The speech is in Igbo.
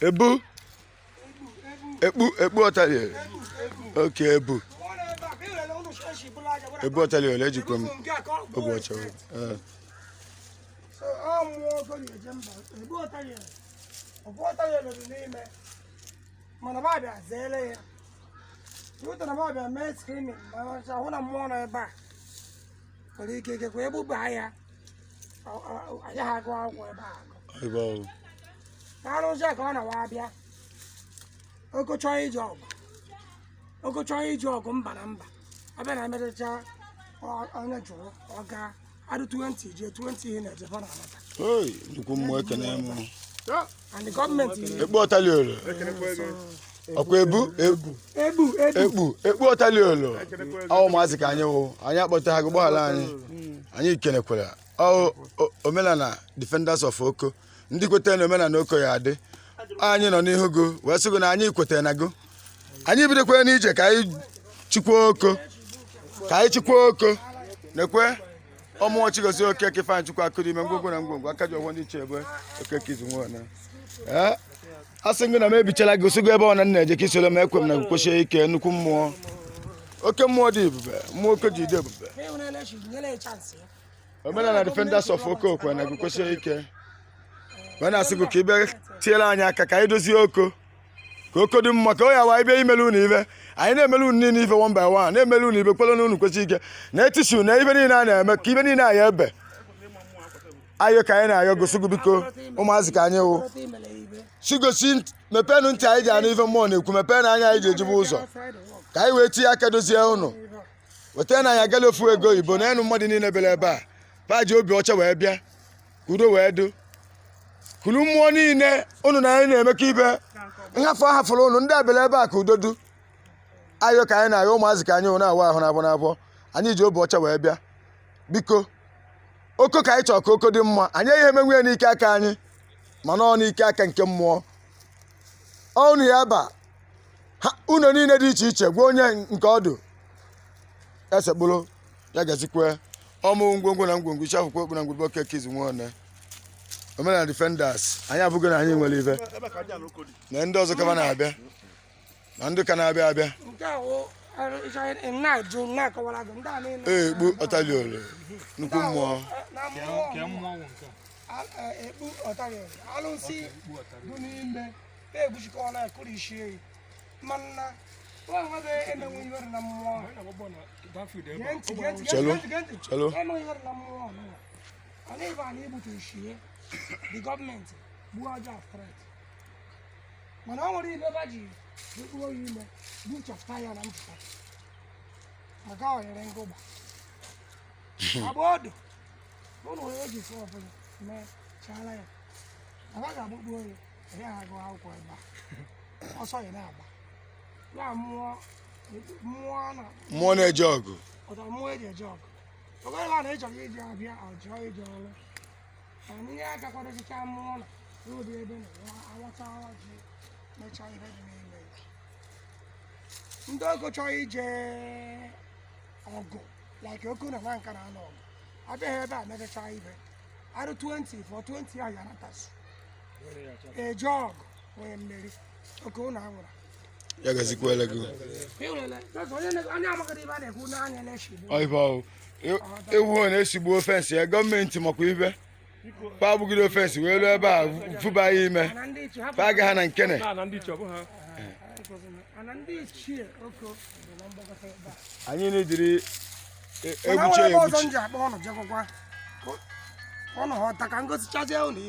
Ebu, ekpu, ekpu ọtali. Oke ebu. Ebu ọtali ole ejikwa m obi ọcha. Ee. So ọ mmụọ ogo na-eje mba ebu ọtali, ọbụ ọtali dị n'ime, mana ba bịa zeele ya ụtọ na ba bịa mee screening ma ọcha hụ na mmụọ nọ ebe a nwere ike ikekwe egbugba ya, agaghị agụ akwụkwọ ebe a agụ. Ebe ahụ. Na arụzi a ka ọ na-wa abịa ogo chọọ ije ọgụ, ogo chọọ ije ọgụ mba na mba, abịa na emechacha onye jụrụ ọ gaa adụ 20 jee 20 ihe na-eje fa na anata. Oi, nnukwu mmụọ, ekene m. And gọọmenti. Ekpu ọtali olo. Ọkwa ebu, ebu. Egbu, egbu. Ekpu, ekpu ọtali olo. Ọ ụmụazị ka anyị wụ. Anyị akpọta ha gị, gbaghara anyị. Anyị kenekwara. Ọ Omenala Defenders of Oko. Ndị kwetara na omenala Oko ya adị. Anyị nọ n'ihu gị wee sị gị na anyị kwetara na gị. Anyị bidokwara n'ije ka anyị chikwaa Oko. Ka anyị chikwaa Oko. Nekwe ọmụọ Chigozie Okeke, Ifeanyị Chukwu akụrụ ime ngwongwo na ngwongwo aka ji ọgwọ ndị iche ebe Okeke izu nwa na. Ee, a sị gị na m ebichala gị osigo ebe ọ na nna eje ka isoro m ekwe m na kwesie ike. Nnukwu mmụọ, oke mmụọ dị ebube, mmụọ oke ji dị ebube. Ịhụnanya chi nyere ya chance ya. Omenala Defenders of Oko kwe na gị kwesie ike wee na-asị gị ka ị bịa tiere anyị aka ka anyị dozie Oko, ka Oko dị mma, ka ọ ya wa ịbịa imelu unu ibe anyị na-emelu unu niile ife one by one, na-emelu unu ibe kwere na unu kwesị ike na etisu na ibe niile a na-eme, ka ibe niile anyị ebe ayọ ka anyị na-ayọ gosi gị. Biko, ụmụazị ka anyị wụ. Ọrọta imele ya ibe. Chigosi, mepeenụ ntị anyị ji anụ ife mmụọ na-ekwu, mepee na anya anyị ji ejibe ụzọ ka anyị wee tinye aka dozie ụnụ. Weta na anyị agala ofu ego oyibo na enu mmadụ niile bịara ebe a pa ji obi ọcha wee bịa ka udo wee dụ kulu mmụọ niile ụnụ na anyị na-emekọ ibe nhafụ ahafụrụ ụnụ ndị a bịara ebe a ka udo du ayọ ka anyị na-ayọ. Ụmụazị ka anyị wụ na-awụ ahụ na-abụ n'abụọ, anyị ji obi ọcha wee bịa. Biko, Oko ka anyị chọrọ ka Oko dị mma. Anyị ihe emenwe ya n'ike aka anyị, mana ọ n'ike aka nke mmụọ ọnụ ya ba ha unu niile dị iche iche gwa onye nke ọdụ esekpụrụ ya gazikwe ọmụ ngwongwo na ngwongwo isi akwụkwọ okpu na ngwugwu Okeke izu nwa one. Omenala Defenders, anyị abụgo na anyị nwere ibe na ndị ọzọ kaba na-abịa na ndị ka na-abịa abịa. Nke a wụ na-ajụ na-akọwara gị ndị a niile. Ekpu ọtaliolo, nnukwu mmụọ. Na mmụọ. Ke mmụọ nke a? Ekpu ọtaliolo, alụsị dị n'ime egbuchikọla ekuru isi mana nwa nwabe emenwe ihe dị na mmụọ. Gee ntị, gee ntị, gee Chelu, ntị, gee ntị. Chelu. Emenwe ihe dị na mmụọ ọnụnwa ọ na-ebe a na-egbutu ishie the gọọmenti gbuo aja of threat, mana ọ nwere ibe ba ji gbuo ya ime gbuchapụta ya na mpụta maka ọ yere ngụgba agba ọdụ ụlọ onye eji fụ ọbụla mee chaala ya maka ga-agbakpuo ya ya agụ akwụkwọ ebe a ọsọ ya na-agba ya mmụọ mmụọ a na Mmụọ na-eje ọgụ. Ọtara mmụọ eji eje ọgụ oge ebe a na ịchọrọ iji abịa ọjọọ ije ọrụ mana ihe aka kwadochicha mmụọ na n'obi ebe na awọcha ji mechaa ihe dị n'ime ya. Ndị ogo chọrọ ije ọgụ like oko na nka na anọ ọgụ abịaghị ebe a mechacha ibe arụ 20 for 20 ahụ ya natasu eje ọgụ nwee mmeri oke ụnụ anwụra. Ya gazikwele gị. Onye amaghị ibe a na-ekwu n'anya na-eshigbu. Ọ ife ọhụ ewu ọ na-esigbuo fence ya, gọọmenti makwa ibe fa agbugide fence wee ruo ebe a fụba ya ime. Mana ndị ichie hapụ. Fa aga ha na nkene. Na ndị ichie ọ bụ ha. Ana ndị ichie oko dị na mgbakọta ebe a. Anyị na-ejiri Mana egbuche nwere ebe ọzọ egbuchi. m ji akpọ ọnụ jekwakwa ọnụ ghọta ka ngosichazie ụlọ ibe.